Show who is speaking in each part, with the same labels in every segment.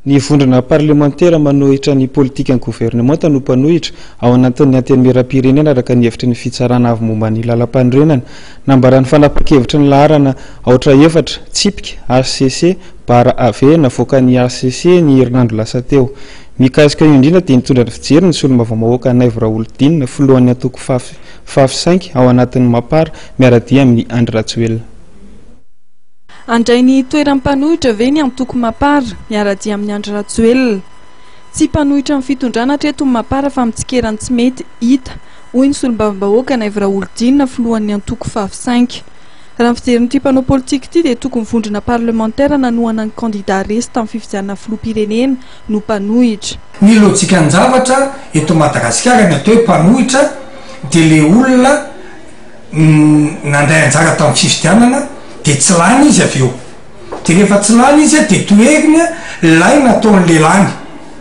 Speaker 1: Ny vondrona parlemantera manohitra ny politikan'ny governemanta no mpanohitra ao anatin'ny Antenimierampirenena araka ny hevitry ny Fitsarana avo momba ny Lalampanorenana. Nambaran'ny fanapan-kevitry ny laharana aotra efatra, tsipika, hcc, bara AV navoakan'ny hcc ny herinandro lasa teo. Mikasika io indrindra dia nitondra ny fijery ny solombavambahoaka Naivo Raholdina, filohan'ny antoko Fafy Cinq ao anatin'ny Mapar miara-dia amin'i Andry Rajoelina.
Speaker 2: Handray ny toeran'ny mpanohitra ve ny antoko Mapar, miara-dia amin'i Andry Rajoelina? Tsy mpanohitra ny fitondrana hatreto ny Mapar fa mitsikera ny tsy mety hita, hoy ny solombavambahoaka Naivo Raholdina, filohan'ny antoko Fafy Cinq. Raha ny fijerin'ity mpanao politika ity dia tokony vondrona parlemantera nanohana ny kandida resy tamin'ny fifidianana filoham-pirenena no mpanohitra.
Speaker 3: Ny lojikan-javatra eto Madagasikara ny atao hoe mpanohitra dia le olona nandray anjara tamin'ny fifidianana dia tsy lany izy avy eo, dia rehefa tsy lany izy dia toheriny ilay nataon'le lany,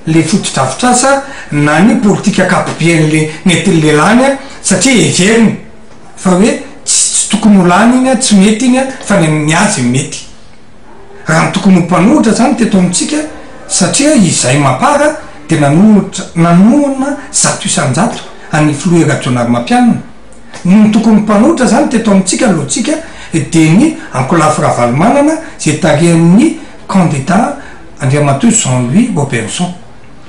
Speaker 3: le fotodrafitrasa na ny politika ankapoben'le nentin'le lany satria heveriny fa hoe tsy tokony ho lany iny, tsy mety iny fa ny ny azy mety. Raha ny tokony ho mpanohitra zany teto amintsika satria izay mapar dia nanohitra nanohana 100% an'i filoha Rajaonarimampianina, Ny tokony mpanohitra zany teto amintsika lojika dia ny ankolafy Ravalomanana izay tarihan'ny candidat Andriamatoa Jean Louis Robinson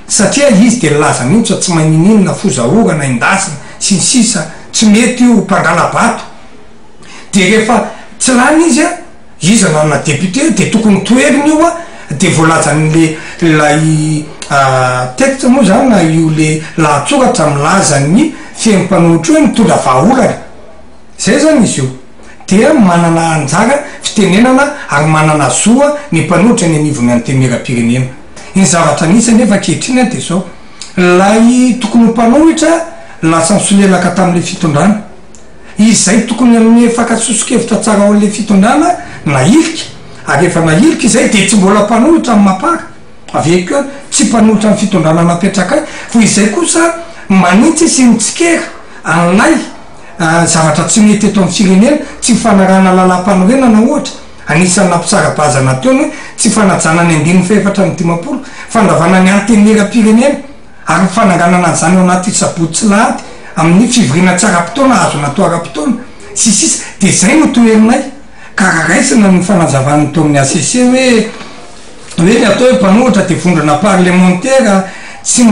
Speaker 3: satria izy dia nilaza mihitsy fa tsy manininona foza orana endasina sy ny sisa tsy mety io mpangala-bato dia rehefa tsy lany izy a Iza nanana député dia tokony toherina io a, dia voalazan'le ilay texte moa zany na io le lahatsoratra milaza ny fehiny mpanohitra io hoe mitondra vahaolana, zay zany izy io, dia manana anjara fitenenana ary manana zo ny mpanohitra eny anivon'ny antenimierampirenena. Ny zavatra nisy anefa ankehitriny dia zao, ilay tokony ho mpanohitra lasa nisolelaka tamin'le fitondrana. Izay tokony hanome faka soso-kevitra tsara ho an'ilay fitondrana nahilika, ary efa nahilika izay dia tsy mbola mpanohitra ny mapar, averiko ihany, tsy mpanohitra ny fitondrana napetrakay, fa izay kosa manitsy sy mitsikera an'ilay zavatra tsy mety eto amin'ny firenena, tsy fanarahana lalàmpanorenana ohatra, anisan'ny nampisara-bazana teo ny hoe tsy fanajana ny andininy faha-54, fandravana ny antenimierampirenena. ary ny fananganana an'izany ao anaty sabotsy sy lahady amin'ny fivoriana tsy ara-potoana azo natao ara-potoana, sy ny sisa Dia izay no toherinay, ka raha raisina ny fanazavan'ny tao amin'ny HCC hoe hoe ny atao hoe mpanohitra dia vondrona parlemantera tsy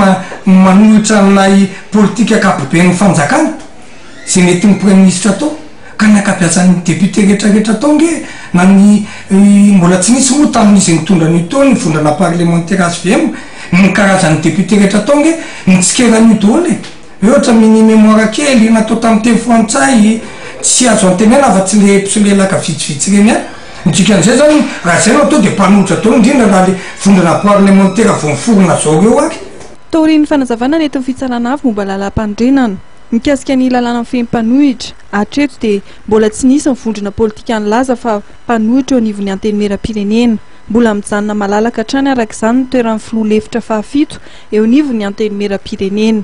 Speaker 3: manohitra an'ilay politika ankapoben'ny fanjakana, Izay nentin'ny praiminisitra tao, ka ny ankabeazan'ny député rehetra rehetra tao nge na ny mbola tsy nisy moa tamin'izy nitondra an'io teo ny vondrona parlemantera hvm, ny karazan'ny député rehetra tao nge nitsikera an'io daholo e! Hoe ohatra mini mémoire kely natao tamin'ny teny frantsay tsy azo antenaina afa tsy le mpisolelaka vitsivitsy ireny ihany, ny dikan'izay zany raha izay no atao dia mpanohitra daholo indrindra raha le vondrona parlemantera vao niforona zao ireo ary.
Speaker 2: Taorian'ny fanazavana nentin'ny Fitsarana Avo momba lalàmpanorenana, Mikasika ny lalàna mifehy mpanohitra, hatreto dia mbola tsy nisy ny vondrona politika nilaza fa mpanohitra eo anivon'ny Antenimierampirenena. Mbola mijanona malalaka hatrany araka izany ny toeran'ny filoha lefitra fahafito eo anivon'ny Antenimierampirenena.